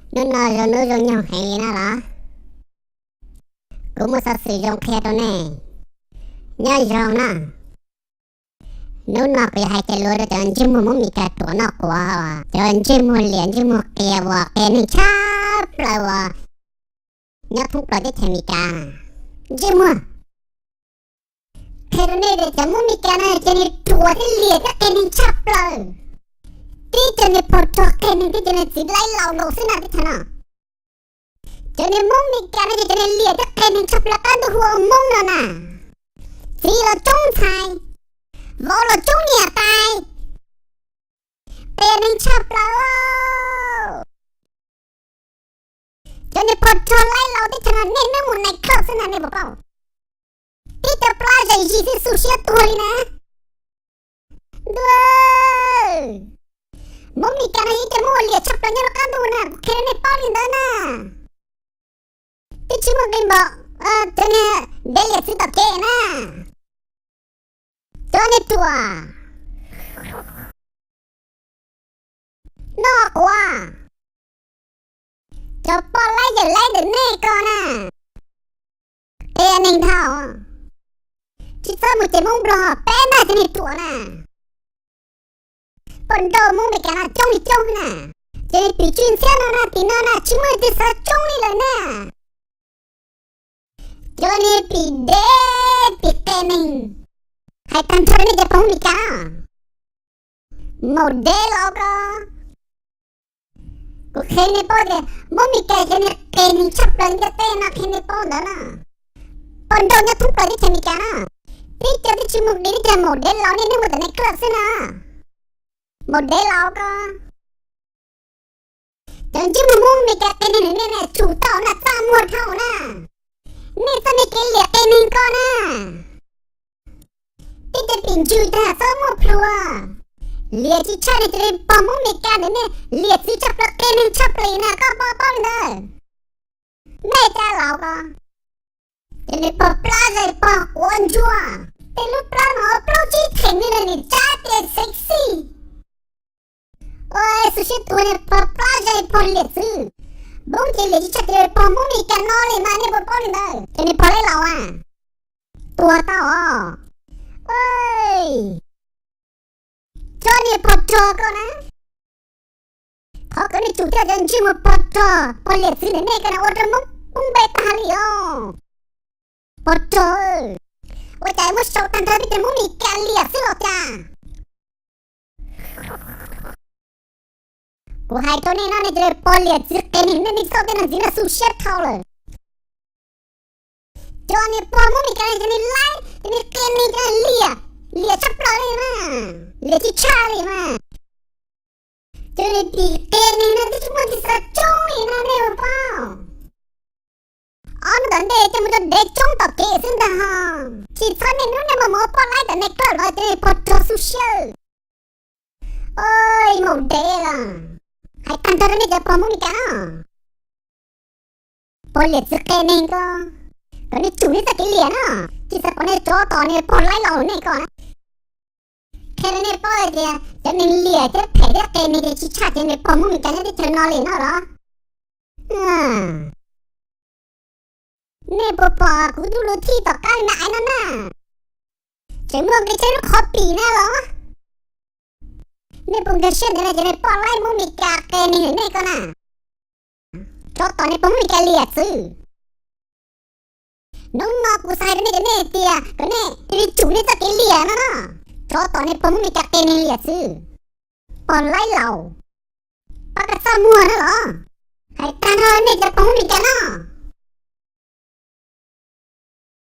Hnub no zoo hnub zoo nyoog heev li na los? Kuv muaj xov xwm zoo qhia rau nej. Nyob zoo na. Hnub no kuv yuav hais cov lus rau cov ntsej muag Hmoob Meskas ruam noj quav, cov ntsej muag liam ntsej muag qias uas qias neeg tshaj plaws uas nyob thoob plaws teb chaws Amelikas. Ntsej muag, qhia rau nej tias cov Hmoob Meskas no cov niag ruam thiab liam thiab qias neeg tshaj plaws. Tib cov niag pog rog qias neeg thiab cov niag txiv laib laus nkaus xwb na teb chaws no. Cov niag Hmoob Meskas no ces cov niag liam thiab qias neeg tshaj plaws qab ntuj hu ua Hmoob no na. Txiv los coob ntxhais, vauv los coob niam tais, qias neeg tshaj plaws. Cov niag pog rog laib laus teb chaws no nej neb mus nais club xwb na nej puas paub? Tib cov plab zeem zis xwb xu siab tuag li na. Ntuj, Hmoob Meskas no yog ib cov Hmoob uas liam tshaj plaws nyob rau qab ntuj na, kuv qhia rau nej paub li ntawd na. Twb tsis muaj nqi npaum cov niag dev liam txwv tom kev na. Cov niag ruam noj quav, cov poj laib yawm laib ntawm nej ko na, qias neeg dhau. Tsis txhob mus cem Hmoob Nplog peb ntag cov niag ruam na. Poj nrauj Hmoob Meskas no coob li coob na. Cov niag pim tswj ntxhiab no na tim no na tsis muaj leej twg xav coob li lawm na. Cov niag pim dev pim qias neeg, hais tag nrho nej cov pog Hmoob Meskas, maum dev laus ko. Kuv qhia nej paub tias Hmoob Meskas cov niag qias neeg tshaj plaws ntiaj teb no qhia nej paub ntawd na. Poj nrauj nyob thoob plaws teb chaws Amelikas na, tib co twb tsis mus nqis teb chaws maum dev laus nej neb mus tom nais club xwb na. Maum dev laus ko. Cov ntsej muag Hmoob Meskas qias neeg nej na tsum tau na txaj muag dhau na. Nej txoj me kev liam qias neeg ko na, tib co pim ntsws tag txhob muaj plhus. Liam tsis tshaj nej cov niag pog Hmoob Meskas ntawm nej liam txwv tshaj plaws qias neeg tshaj plaws na koj paub paub li ntawd. Nej cov laus ko, cov niag pog plab zej pog quav ntsuag, tej lub plab no plaub tsib theem li no nim tsab tias sexy. Ua xu siab tuag niag pog plab zej pog liam txwv, Hmoob ces liam tsis tshaj cov niag pog Hmoob Meskas no li mas nej puas paub li ntawd cov niag pog laib laus a. Tuag tau os. Cov niag pog rog ko na, qhov kom nej tsum coj cov ntsej muag pog rog pog liam txwv ntawm nej ko na ua rau Hmoob poob npe tag li os. Pog rog, ua cas muab sau tag nrho peb cov Hmoob Meskas liam xwb los cas? Kuv hais rau nej no nej cov pog liam txwv qias neeg nej txoj tej no ntxiv no xu siab dhau lawm. Cov niag pog Hmoob Meskas cov niag laib cov niag qias neeg cov niag liam, liam tshaj plaws li na, liam tsis tshaj li mas. Cov niag pim qias neeg no twb tsis muaj ntxhais xav coob li no nej puas paub? Ob hnub tom ntej coj mus rau dev coob tom kev xwb ntag ho. Tsis txhob niaj hnub niaj hmo mus ua poj laib tom nais club los cov niag pog rog xu siab. Oj, maum dev los, hais tag nrho rau nej cov pog Hmoob Meskas no, pog liam txwv qias neeg ko, kom nej tsum nej txoj kev liam no, tsis txhob pom nej tsov tom niag pog laib laus nej ko na. Qhia rau nej paub hais tias cov neeg liam thiab phem thiab qias neeg ces tsis tshaj cov niag pog Hmoob Meskas nyob teb chaws no li no los? Nej puas pom kuv lub lus thij tom qab li me aiv no na? Tseem muaj nqi tshaj lub qhov pim na los? Nej puas nkag siab ntawd na cov niag poj laib Hmoob Meskas qias neeg ntawm nej ko na? Tsov tom niag pog Hmoob Meskas liam txwv. Hnub no kuv xav hais rau nej cov nej tias kom nej cia li tsum nej txoj kev liam no na. Tsov tom niag pog Hmoob Meskas qias neeg liam txwv. Pog laib laus, pab koj txaj muag na los? Hais tag nrho nej cov pog Hmoob Meskas no.